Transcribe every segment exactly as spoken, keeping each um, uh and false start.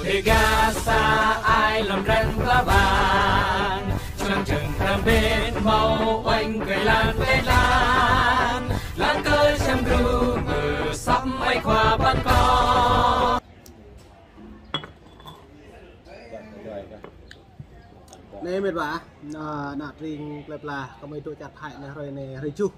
Rơgah sa ai lŏm drăng pla bang, čơnăng čơng răm ƀĕ hmâo uănh kơ lăn plei lăn, lăn kơ čăm gru mơ săp mai khua păn kơ. Anai met wa, ană, ană tring plei pla, kơ mơi dŏ čar Thái anai hrơi anai hrơi juh.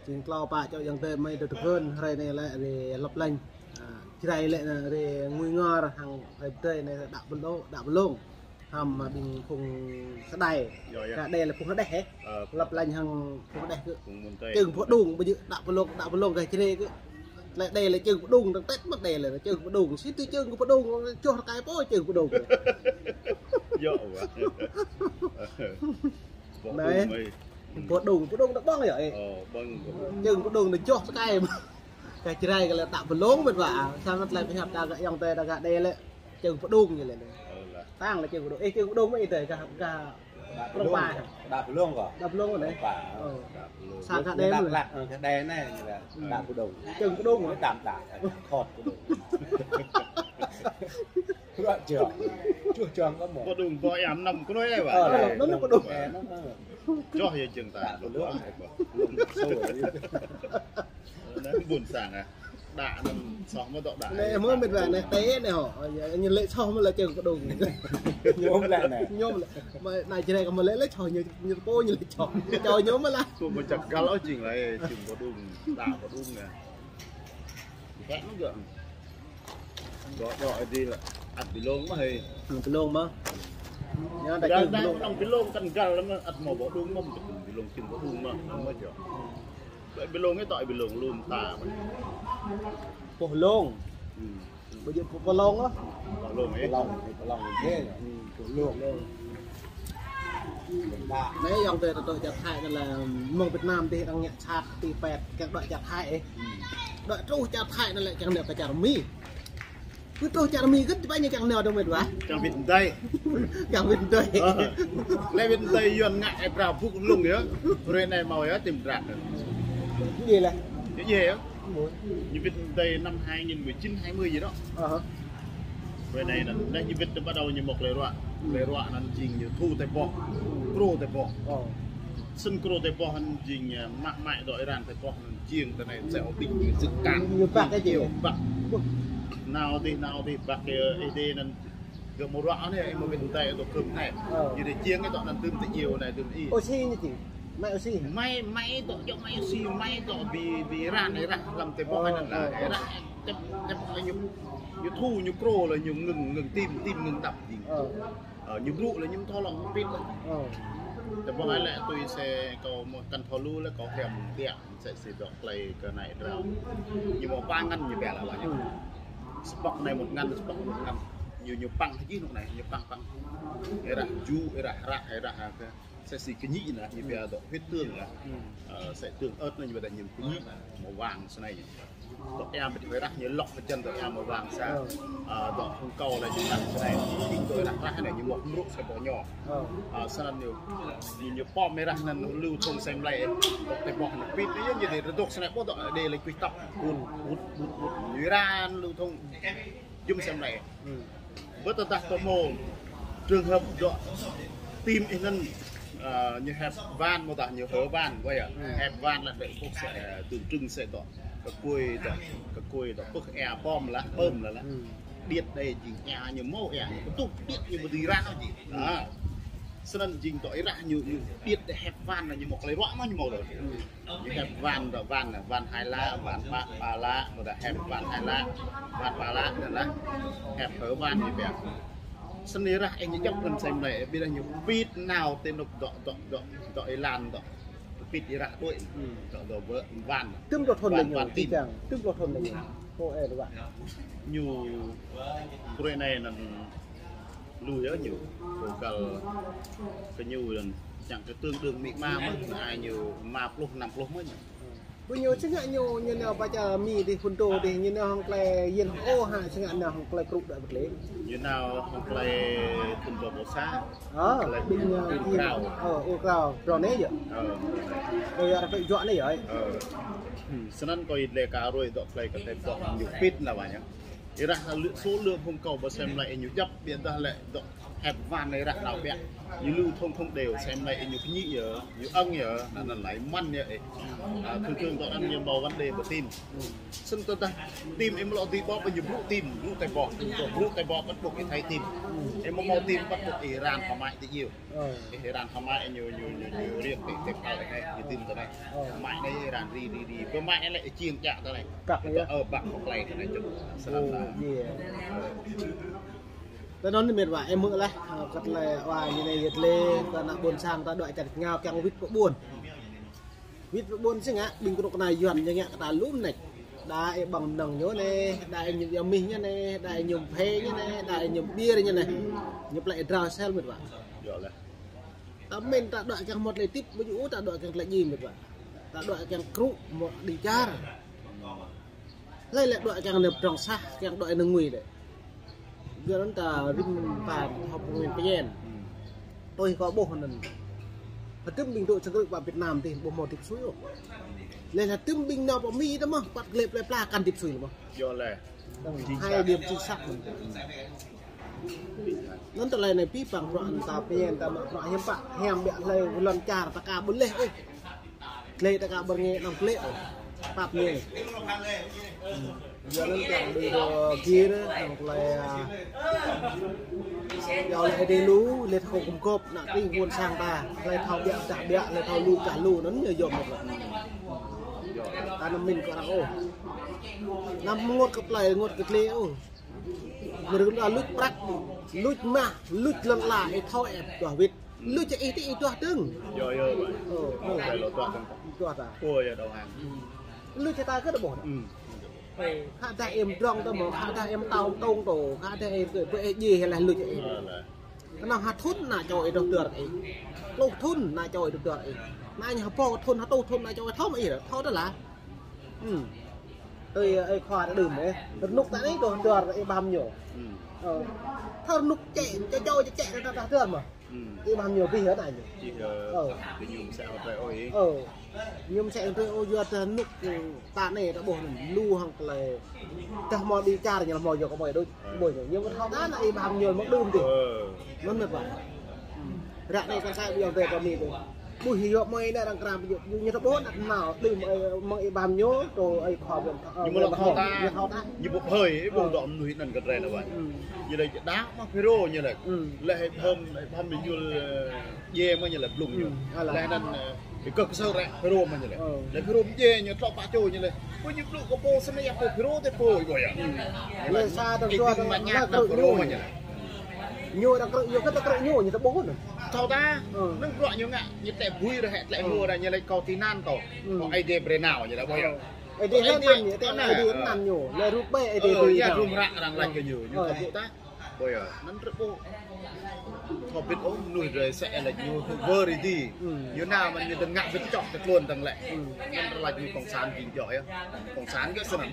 Jing klâo pă čô ayŏng adơi mơi dŏ tơgŭn, hrơi anai lĕ rai lăp lanh. A, Jrai lĕ anai rai ngui ngor hăng hrơi pơdơi anai đă pơlông, đă pơlông. Hăm, a, ƀing phung Hơđai. Yơh, yơh. Hơđai lĕ phung Hơđeh, hă? Ơ. Lăp lanh hăng phung Hơđeh kơ. Phung Môn Tây. Čơng pơđung, ƀu djơ̆ đă pơlông, đă pơlông kơ Jrai kơ. Lĕ đe lĕ čơng pơđung, đang Tết mơ̆ đe lĕ čơng pơđung. Sĭt tui čơng pơđung, čoh rơkai pô čơng pơđung. Yơh, wa. Anai. Pơđung, pơđung đang ƀơ̆ng yơh, ê. Ơ, ƀơ̆ng. Čơng pơđung đang čoh rơkai. Kơ Jrai kơ lĕ đă pơlông met wa. Samơ̆ tơlơi pơhiăp ta gah ayŏng adơi ta gah đe lĕ čơng pơđung ñu lĕ. Ơ, lah. Tang lĕ čơng pơđung. Ê, čơng pơđung mơ̆ ih tơi gah, gah Đă pơlông, đă pơlông kơ? Đă pơlông kơ anai? Đă pơlông. Ơ. Sa kơ đe mơ̆n. Đă pơlông, kơ đe anai, đă pơlông. Čơng pơđung. Đă đă, khŏt pơđung. Ră čơng. Čuh čơng kơ mơ̆. Pơđung, pơđung, năm kơ anai wa. Ơ, năm pơđung. Ơ, năm, năm. Čoh yơh čơng ta. Đă pơlông. Pơlông. Anai ƀôn sang ah. Đă anŭn soh mơ̆ dŏ đă. Anai mơ̆ met wa anai tê anai hŏ. Ñu lĕ soh mơ̆ lĕ čơng pơđung. Ñôm lĕ anai. Ñôm lĕ. Mơ̆ anai Jrai kơ mơ̆ lĕ lĕ soh ñu, ñu pô ñu lĕ soh. Čô ñôm mơ̆ lah. Kơ mơ̆ čăk găl ôh jing lah, ê, čơng pơđung, đă pơđung anai. Kĕ mơ̆ gơ̆. Dŏ, dŏ, ê, dih lah. Ăt pơlông mơ̆, hê. Pơlông mơ̆. Ñu đă čơng pơđung. Pơlông kăn găl mơ̆, ăt mơ̆ pơđung mơ̆, pơlông čơng pơđung mơ̆, mơ̆ čô. Ƀơi pơlông ih tŏ pơlông lŏm ta. Pơlông. Hm. Ƀu djơ̆ pơlông ah. Pơlông ih. Pơlông, pơlông ih. Hm, pơlông. Anai ayŏng adơi ta dŏ čar Thái anai lĕ mơ̆ng Việt Nam dih đang ngă sat ti pet kiăng dŏ čar Thái ih. Hm. Dŏ truh čar Thái anai lĕ kiăng nao kơ čar Mi. Kơ truh čar Mi kơ tơpă ñu kiăng nao dong met wa. Kiăng wĭt pơdơi. Kiăng wĭt pơdơi. Ơ. Lĕ wĭt pơdơi Yuan ngă ih brao bŭk lông yơh. Hrơi anai hmâo yơh tim drap. Djơ̆ lĕ. Djơ̆ yơh. Ñu wĭt pơdơi năm hai nghìn mười chín hai mươi gì đó. Ơ. Hrơi anai anŭn, lĕ ñu wĭt tơpă dŏ ñu mơ̆ klei ruă. Klei ruă anŭn jing ñu thu tơpă boh. Krô tơpă boh. Ơ. Sĭt krô tơpă boh anŭn jing, ơ, mă mai dŏ Iran tơpă boh anŭn jing tơ anai sĕ ôbik jing sĭt kang. Ñu băk ih jing. Ñu băk. Nao dih, nao dih băk ih, ih dih anŭn gơ̆ mơ̆ ruă anai, ih mơ̆ wĭt pơdơi tŏ kơm anai. Ơ. Ñu dih jing ih tŏ anŭn tơm tơ iêu anai tơm ih. Ôxi anai jing. Mai ôxi. Mai, mai tŏ jŏ mai ôxi, mai tŏ ƀing, ƀing Iran, Irak lăm tơpă boh anŭn lah. Ơ, ơ. Irak tơpă, tơpă ñu, ñu thu, ñu krô lĕ ñu ngưng, ngưng tim, tim ngưng đập jing. Ơ. Ơ, ñu brŭ lĕ ñu thâo lŏng pit lĕ. Ơ. Tơpă boh anai lĕ tui sĕ kâo mơ̆ kăn thâo lu lĕ kâo hriăm biă. Sĕ si dŏ klei kơ anai drao. Ñu mơ̆ pă ngăn ñu biă lah wa ñu. Hm. Spŏk anai một ngăn, spŏk một ngăn. Ñu, ñu păng hơjih anŭn anai, ñu păng, păng. Ih rah ju, ih rah hră, ih rah ha kơ. Sĕ si kơ ñi anai, ñu biă dŏ huyết tương lah. Hm. Ơ, sĕ tương ớt anai ñu biă dŏ ñu kơ ñi. Mơ̆ wang sơnai ñu. Dŏ ia mơ̆ ih rah ñu lŏk hơjăn dŏ ia mơ̆ wang sa. Ơ. Ơ, dŏ hung kâo lah ñu păng sơnai. Ih dŏ ih rah rah anai ñu mơ̆ mrŭ sa boh ñu. Ơ. Ơ, sơnăn ñu, ñu, ñu pom ih rah anŭn lu thŭng sem lĕ. Dŏ tơpă boh ñu pit ñu, ñu dih rơdŏk sơnai ƀu dŏ đe lĕ kuih tŏp. Ƀut, ƀut, ƀut, ƀut. Ñu ran lu thŭng jum sem lĕ. Hm. Ƀu tơdah tơmô trường hợp dŏ tim ih anŭn, ơ, ñu hep van mơ̆ dah ñu hơ van, ƀu yơh. Hm. Hep van lah đe ƀuh sĕ, ơ, tượng trưng sĕ dŏ. Kơ kuih dŏ, kơ kuih dŏ pơ̆k ia pom lah, pơm lah lah. Hm. Điêt đe jing ia ñu mơ̆ ia ñu kơtuh điêt ñu ƀu dưi ră jing. Hm. Ơ. Sơnăn jing dŏ ih rah ñu, ñu điêt đe hep van lah ñu mơ̆ klei ruă mơ̆ ñu mơ̆ dŏ. Hm. Ñu hep van dŏ van, van hai lá, van pă, pă lá, mơ̆ dah hep van hai lá, van pă lá, anŭn lah. Hep hơ van ñu biă. Sơnăn ih rah ih ñu djŏp anŭn sem lĕ, ƀiădah ñu pit nao tơ anŭn dŏ, dŏ, dŏ, dŏ ih lan dŏ. Pit ih rah đuaĭ. Hm. Dŏ, dŏ bơ, van. Tơm dŏ thŭn lĕ ñu, van tim. Tơm dŏ thŭn lĕ ñu. Kơ ih ruă. Ñu, hrơi anai anŭn Lu yơh ñu, kâo găl kơ ñu anŭn, čang kơ tương đương amĭ ama mơ̆n, ai ñu rơma pluh, năm pluh mơ̆n ñu. Ƀu ñu čơngă ñu, ñu nao pơ čar Mi dih, Phun Đô dih, ñu nao hăng klei yin hăng ôh hă, čơngă nao hăng klei krŭ đuaĭ pơtlĕ. Ñu nao hăng klei Phun Đô Pô Sa. Ơ, klei ƀing, ơ, ƀing krao. Ơ, ơ, krao, krao anai yơh. Ơ. Ơ, yơh, rơkơi juă anai yơh. Ơ. Hm, sơnăn kâo ih lĕ kơ ruai dŏ klei kơ tơpă boh ñu pit lah wa ñu. Ih rah lĕ số lượng phung kâo ƀơ sem lĕ ñu djăp, ƀiădah lĕ dŏ hep van ih rah nao ƀiă. Ñu lu thông thông đều, sem lĕ ñu pơñi yơh, ñu ăng yơh, anŭn anŭn lĕ mơ̆n yơh ih. À, thường thường dŏ anŭn ñu mâo vấn đề ƀơi tim. Snăn tơdah tim ih mlŏ dưi ƀô̆, ñu blŭ tim, blŭ tai ƀô̆, blŭ tai ƀô̆ bắt buộc ih thâo tim. Ih mâo mâo tim bắt buộc ih răng kơ mă ti iêu. Ih răng kơ mă ñu, ñu, ñu, ñu riêng ti, ti pal anai, ñu tim tơ anai. Mă anai ih răng ri, ri, ri. Ƀơi mă anai lĕ ih čiăng čă tơ anai. Kăk yơh. Ơ, băk kơ plei tơ anai čŭk. Snăn lah. Tơ anŭn met wa, ih hmư̆ laih, ơ, kơ tơlơi wa ñu anai yơh tơlơi, kơ ană ƀôn sang ta dŏ čar ngao kiăng wĭt pơ ƀuôn. Wĭt pơ ƀuôn si ngă, ƀing kơnuk kơna Yuan ñu ngă kơ ta lŭm nĕč. Đa ih ƀơ̆ng mơnơ̆ng ñu anai, đa ih ñŭm ia mih ñu anai, đa ih ñŭm phê ñu anai, đa ih ñŭm beer ñu anai. Ñu plĕ ih drao sel met wa. Yơh lĕ. Ta mĭn ta dŏ kiăng hmâo tơlơi tip, ƀu djơ̆ ôh ta dŏ kiăng tơlơi djai met wa. Ta dŏ kiăng krŭ, hmâo đĭ čar. Hlơi lĕ dŏ kiăng nao pơdrŏng sah, kiăng dŏ nao ngui lĕ. Yua anŭn ta rĭm ta họp pơmĭn pơñen. Tui kâo ƀuh anŭn. Hơdôm ƀing dŏ čơkrư̆ pơ Việt Nam tih ƀu hmâo tip sui ôh. Lĕ hơdôm ƀing nao pơ Mi ta mơ̆n, păt glĕ plơi pla kăn tip sui lĕ mơ̆n. Yơh lĕ. Hai điểm chính xác mơ̆n. Anŭn tơlơi anai pĭ păng bruă anŭn ta pơñen ta mă bruă hiam pă, hiam biă hlơi lŏn čar ta ka ƀu leh ôh. Glĕ ta ka ƀu rơngiă anăm glĕ ôh. Pap ñu. Yua anŭn kiăng ƀing dŏ gir, anŭn tơlơi, a, yua lĕ ih đĭ lu, lĕ thâo gum gŏp, ană tring ƀôn sang ta. Hlơi thâo biă pơdah biă, hlơi thâo lu pơdah lu, anŭn ñu yom mơ̆n. Ta anăm mĭn kơ arăng ôh. Anăm mơngot kơ plei, mơngot kơ glĕ ôh. Mơ̆ng rơ̆k ta luč prăk, luč mah, luč lŏn ala, ih thâo ĕp duah wĭt. Luč ih tih ih duah dơ̆ng. Yơh, yơh, ƀai. Ơ, ih duah dơ̆ng. Duah ta. Ơ, yơh, đầu hàng. Luč ta kơ ta ƀuh. Khă dah ih pơdrŏng ta mơ̆n, khă dah ih pơtao tông tô, khă dah ih kơ ƀơi ih djai hĭ lĕ luč ih. Kơnơ̆ng ha thŭn ană čô ih dŏ dơr ih. Pluh thŭn ană čô ih dŏ dơr ih. Ană ñu ha pô thŭn, ha rơtuh thŭn ană čô ih thâo mă ih, thâo ta lah. Ư. Ơi, ơi, khua ta đưm ih. Rơnŭk ta anai dŏ dơr ih ƀăm ñu. Ơ. Thâo rơnŭk čĕ, čĕ čô, čĕ čĕ ta, ta dơr mơ̆n. Ih ƀăm ñu bih hă anai ñu. Ơ. Ñu msĕ hơdrơi ôh ih. Ơ. Ñu msĕ hơdrơi ôh yua ta rơnŭk, ơ, ta anai ta ƀuh anŭn. Lu hăng tơlơi. Tơdah hmâo đĭ čar ñu hmâo yua kơ mơi đôč. Ƀuh ñu. Ñu mơ̆n thâo ta anai ih ƀăm ñu mơ̆ng đưm tih. Ơ. Mơ̆n met wa. Ră anai kăn kaĭ ƀu yơh tơlơi kơ Mi tih. Ƀuh yơh mơi anai arăng kram ƀu yơh. Ñu ta ƀuh anŭn hmâo đưm, ơ, mơ̆ng ih ƀăm ñu, tô ơi khua ƀuh. Ñu mơ̆n lŏ thâo ta. Ñu thâo ta. Ñu ƀu hơi, ih ƀuh dŏ mơnuih anŭn kơ drơi anai ƀai. Ñu lĕ đah mă phêrô ñu lĕ. Lĕ ih ƀăm, ih ƀăm ƀing ñu, ơ, djai mơ̆n ñu lĕ blung ñu. Lĕ anŭn, ơ, ih kơ kơsơ̆ rĕ phêrô mơ̆n ñu lĕ. Lĕ phêrô djai ñu tlŏ pă čô ñu lĕ. Ƀu ñu blŭ kơ pô snei yap kơ phêrô tih pô ih ƀuh yơh. Lĕ sa tơ̆ng ih tua tơ̆ng mă ñu ñăk krư̆ phêrô ñu mơ̆n ñu lĕ. Ñu arăng krư̆ ñu kơ ta krư̆ ñu, ñu ta ƀuh anŭn. Thâo ta, anŭn bruă ñu ngă, ñu tlĕ bui ră hĕ, tlĕ hmua ră, ñu lĕ kâo tih anăn kâo. Kâo Aê Diê brơi nao ñu lĕ ƀuh yơh. Aê Diê hlơi anăn ñu, tơ Aê Diê anăn ñu. Lĕ rup ƀai Aê Diê brơi nao. Ơ, yua rum ră arăng laĭ kơ ñu, ñu thâo ƀuh ta. Ƀuh yơh, anŭn rơ̆k ƀuh. Thâo ƀĭt ôh, mơnuih drơi sĕ laĭ ñu hơ̆k wơr ih dih. Ñu nao mơ̆n ñu tơngă ƀĭt čŏk tơ tluôn tơng lĕ. Anŭn laĭ ñu cộng sản jing djŏ yơh. Cộng sản kơ snăn.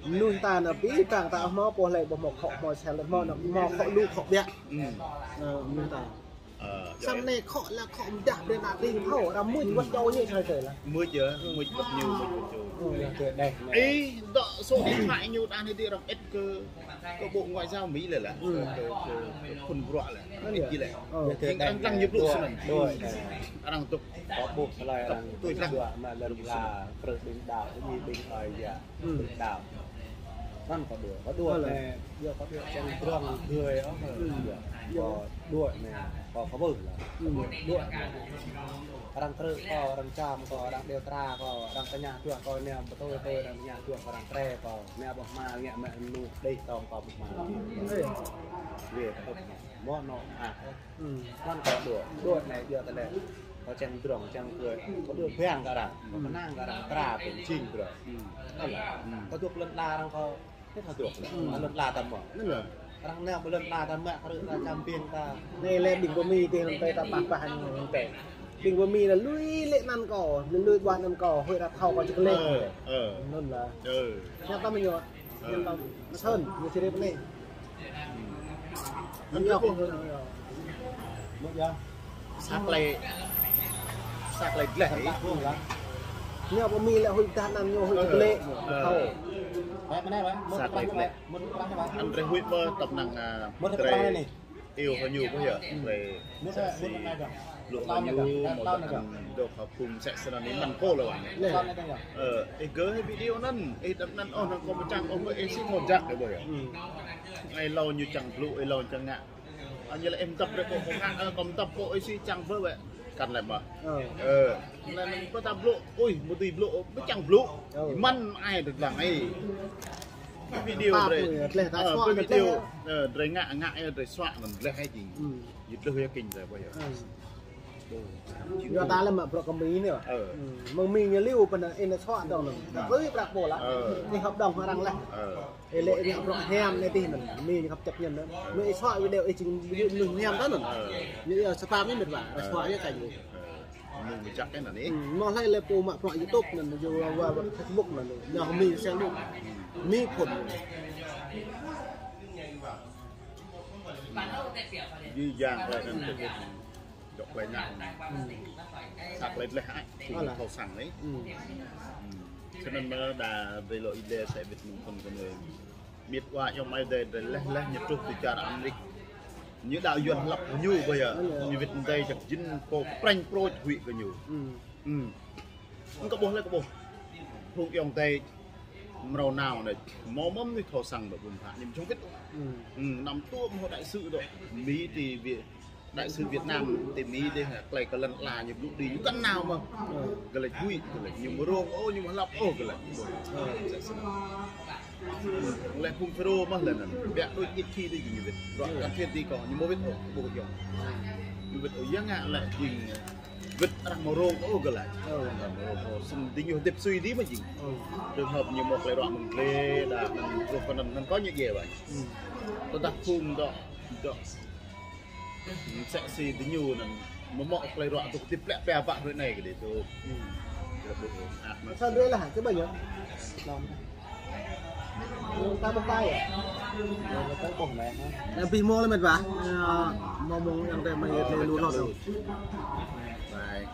Mơnuih ta anai pĭ păng ta hmâo pô hlơi ƀu hmâo khŏ hmâo sel hmâo anŭn hmâo khŏ lu khŏ biă. Ơ, mơnuih ta. Ơ, samơ̆ anai khŏ lĕ khŏ mơdah brơi ană tring thâo, arăng mưč wăt čô ñu soi soi lah. Mưč yơh, mưč wăt ñu, mưč wăt čô. Ơ, yơh, tơ đeh. Ih, dŏ số điện thoại ñu đa anai dih arăng ĕp kơ, kơ Bộ Ngoại giao Mỹ lĕ lah. Kơ, kơ, kơ phŭn bruă lĕ. Ĕp kơ lĕ. Arăng tăng ñu blŭ snăn. Arăng tŭk. Kâo ƀuh tơlơi arăng tui lăng. Dua mă lŏn la, krư̆ ƀing đaŏ, djai ƀing ơi yă. Đaŏ. Anŭn kâo đuaĭ. Kâo đuaĭ anai, yua kâo đuaĭ čang drŏng gơ̆ ôh. Kâo đuaĭ anai, kâo kơwưh lah. Kâo đuaĭ anai. Arăng krư̆ kâo, arăng čăm kâo, arăng đeo tra kâo, arăng tơña duah kâo, anai ƀu tui tui, arăng tơña duah kâo, arăng trĕ kâo. Anai ƀu hmâo ngă mă mơnuih đih tơm kâo ƀu hmâo. Wĕ kâo ƀu hmâo. Mơ̆ anŏ ah. Anŭn kâo đuaĭ, đuaĭ anai yua tơlơi. Kâo čang drŏng, čang gơ̆. Kâo đuaĭ pơang kơ arăng. Kâo pơnang kơ arăng, tra pơjing brơi. Anŭn lah. Kâo dŏ lŏn la arăng kâo, ih thâo dŏ. Lŏn la ta mơ̆. Arăng nao ƀơi lŏn la ta mă, krư̆ ta čăm ƀing ta. Anai lĕ ƀing pơ Mi tih lăm tơi ta pah pah anai lăm tơi. Ƀing pơ Mi lĕ lui lĕ anăn kâo, lui lui ƀuah anăn kâo, huĭ arăng thâo kâo čơkơlĕk. Anŭn lah. Ñăp ta mơ̆ ñu. Ñu ta mơsơn, ñu čơrĕp anai. Anŭn ñu ƀuh. Mơ̆ yơh. Sa klei, sa klei gleh. Ñu pơ Mi lĕ huĭ dah anăn ñu huĭ gleh. Thâo. Sat lĕ lĕ. Anŭn drơi huĭ mơ̆ tơm năng, a, drơi iâu hơñu ƀu yơh. Drơi sat si blŭ hơñu mơ̆ tơm dŏ hơpŭng sat si anŭn anai mơ̆n kơ lĕ wă. Ơ, ih gơ̆ hĭ video anŭn, ih tơm anŭn ôh, anŭn kâo mơčang ôh, ih sĭ thâo jak lĕ ƀu yơh. Ai lâo ñu čang blŭ, ai lâo čang ngă. Anŭn lĕ ih mơdăp rĕ kâo, kâo ngă, ơ, kâo mơdăp kâo ih sĭ čang ƀu wă. Kăn lĕ mơ̆. Ơ. Ơ, lĕ anŭn pơtă blŭ, ui, mơ̆ tui blŭ, ƀu čang blŭ. Ơ. Mơ̆n ai tơdang ai. Video drơi. Ơ, video, ơ, drơi ngă, ngă, ơ, drơi suă anŭn lĕ hai jing. Yua dah yua kinh drơi ƀu yơh. Yua ta lĕ mă bruă kơ Mi anai. Ơ. Mơ̆ng Mi ñu liu pơ anai, ih anai suă dong anŭn. Ơ. Ih hợp đồng hăng arăng laih. Ơ. Ê, lĕ ih bruă hiam anai tih anŭn, Mi ñu khăp chấp nhận anŭn. Mơ̆ ih suă video ih jing video mơnuih hiam ta anŭn. Ơ. Ñu yơh spam anai mĕt wa, ơ, suă yơh kơ ñu. Ơ. Mơ̆ mơčak anŭn anai. Mơ̆ hlơi lĕ pô mă bruă YouTube anŭn, yua wă, wă Facebook anŭn, ñu Mi sang anŭn. Mi phŭn. Jih jang kơ anŭn. Dŏ klei ngă. Sa klei dleh ai, thâo sang anai. Snăn mơ̆ đa dei lŏ ih lĕ sa wĭt mơ̆ng phŭn kơ anai. Mĕt wa yŏng mai dei, dei leh leh ñu truh ti čar Amrik. Ñu đa yuan hlăp ñu ƀu yơh. Ñu wĭt dei čăk jing pô pranh prôč huĭ kơ ñu. Ơ, kơ ƀuh lĕ kơ ƀuh. Phung yŏng dei mrâo nao anai. Mơ̆ mơ̆n ñu thâo sang ƀă ƀum phă. Ñu mơčong wĭt. Năm tuôm hŏ đại sứ dŏ. Mi ti Việt Đại sứ Việt Nam ti Mi dih, klei kơ lăn ala ñu blŭ đĭ, ñu kăn nao mơ̆. Gơ̆ laĭ huĭ, gơ̆ laĭ ñu mơrông ôh, ñu mơhlăp ôh, gơ̆ laĭ. Lĕ phung Phêrô mơ̆ lĕ anŭn. Biă đôč ih khi dih ñu wĭt. Bruă kăn thiêt dih kơ, ñu mơ̆ wĭt ôh, ƀu yŏng. Ñu wĭt ôh, yua ngă lĕ jing wĭt arăng mơrông ôh, gơ̆ laĭ. Mơrông ôh, snăn dih ñu hơdip sui dih mơ̆ jing. Trường hợp ñu mơ̆ klei ruă mơ̆ng glĕ, đa anŭn truh kơ anŭn, anŭn kơ ñu djai ƀă. Tơdah phung dŏ, dŏ Msĕ si diñu anŭn, mơ̆ mơ̆ klei ruă tŭ tip plĕ pia ƀă hrơi anai kơ dih tŭ. Sa hrơi lah, čơbă ñu. Lŏm. Ñu ta ƀuh tai. Ñu ta ƀuh mĕt. Ñu abih mơ̆ lĕ mĕt wa. Mơ̆ mơ̆ng yang tơi mơi lĕ lu hlŏt. Bye.